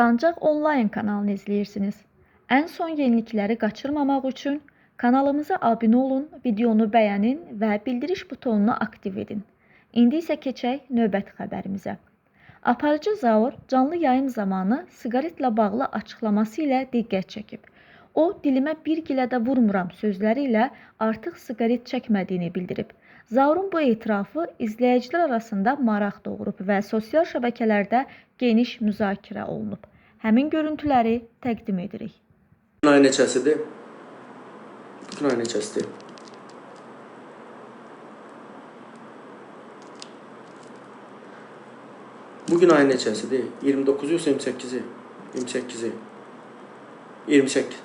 Sancaq Onlayn kanalını izləyirsiniz. Ən son yenilikləri qaçırmamaq üçün kanalımıza abunə olun, videonu bəyənin və bildiriş butonunu aktiv edin. İndi isə keçək növbəti xəbərimizə. Aparıcı Zaur canlı yayım zamanı siqaretlə bağlı açıqlaması ilə diqqət çəkib. O, dilimə bir gilə də vurmuram sözləri ilə artıq siqaret çəkmədiyini bildirib. Zaurun bu etirafı izləyicilər arasında maraq doğurub və sosial şəbəkələrdə geniş müzakirə olunub. Həmin görüntüləri təqdim edirik. Bugün ay neçəsidir? Bugün ay neçəsidir? Bugün ayın neçəsidir? 29-u yoxsa 28-i? 28-i. 28.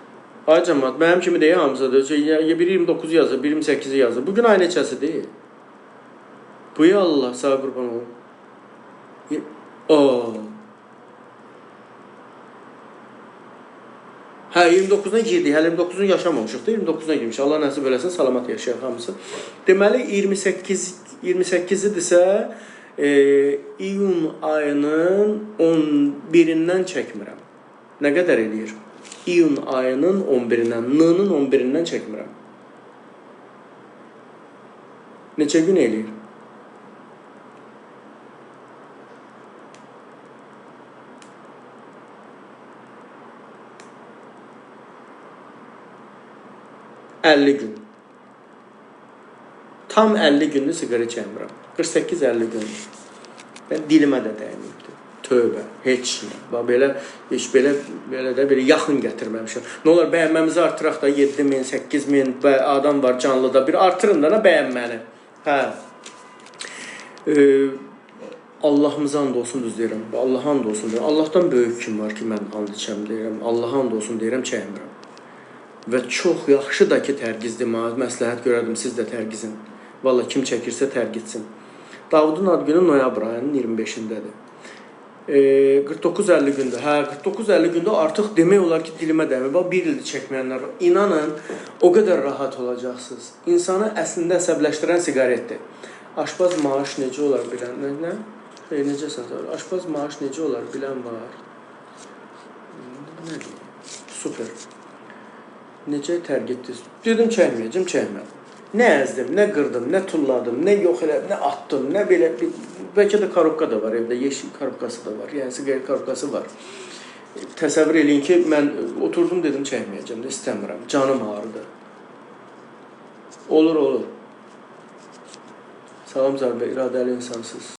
Ay cəmaət, mənim kimi deyil hamısı da. Biri 29-u yazır, biri 28-i yazır. Bugün ay neçəsidir? Buy Allah, sağ qurban olum. Hə, 29-una girdik. Hələ 29-unu yaşamamışıq da, 29-una girmiş. Allah nəsib eləsin, salamat yaşayaq hamısı. Deməli 28-idirsə, iyun ayının 11-dən çəkmirəm. Nə qədər eləyir? İyun ayının 11-dən, N-nın 11-dən çəkmirəm. Neçə gün eləyir? ...50 gün. Tam 50 gündür siqaret çəkmirəm. 48-50 gündür. Mən dilimə də dəyməyibdir. Tövbə, heç nə. Bax, belə, heç belə də belə yaxın gətirməmişəm. Nə olar, bəyənməmizi artıraq da 7000, 8000 adam var canlıda. Bir artırın da bəyənməni. Hə. Allahımıza and olsun, düz deyirəm. Allaha and olsun deyirəm. Allahdan böyük kim var ki, mən and içəm deyirəm. Allaha and olsun deyirəm, çəkmirəm. Və çox yaxşı da ki, tərgizdir. Məsləhət görərdim, siz də tərgizin. Vallahi kim çəkirsə tərgitsin. Davudun ad günü noyabr ayının 25-indədir. 49-50 gündə. Hə, 49-50 gündə artıq demək olar ki, dilimə dəymir. Bax, bir ildir çəkməyənlər var. İnanın, o qədər rahat olacaqsınız. İnsanı əslində əsəbləşdirən siqaretdir. Aşpaz maaş necə olar bilən? Nə? Necəsən? Aşpaz maaş necə olar bilən var. Nə deyim? Super. Necə tərgitdiniz? Dedim, çəkməyəcəm, çəkmədim. Nə əzdim, nə qırdım, nə tulladım, nə yox elədim, nə atdım, nə belə. Bəlkə də karobka da var evdə, yeşil karobkası da var, yəni siqaret karobkası var. Təsəvvür eləyin ki, mən oturdum, dedim, çəkməyəcəm də, istəmirəm, canım ağrıdı. Olur, olur. Salam Zərbə, iradəli insansınız.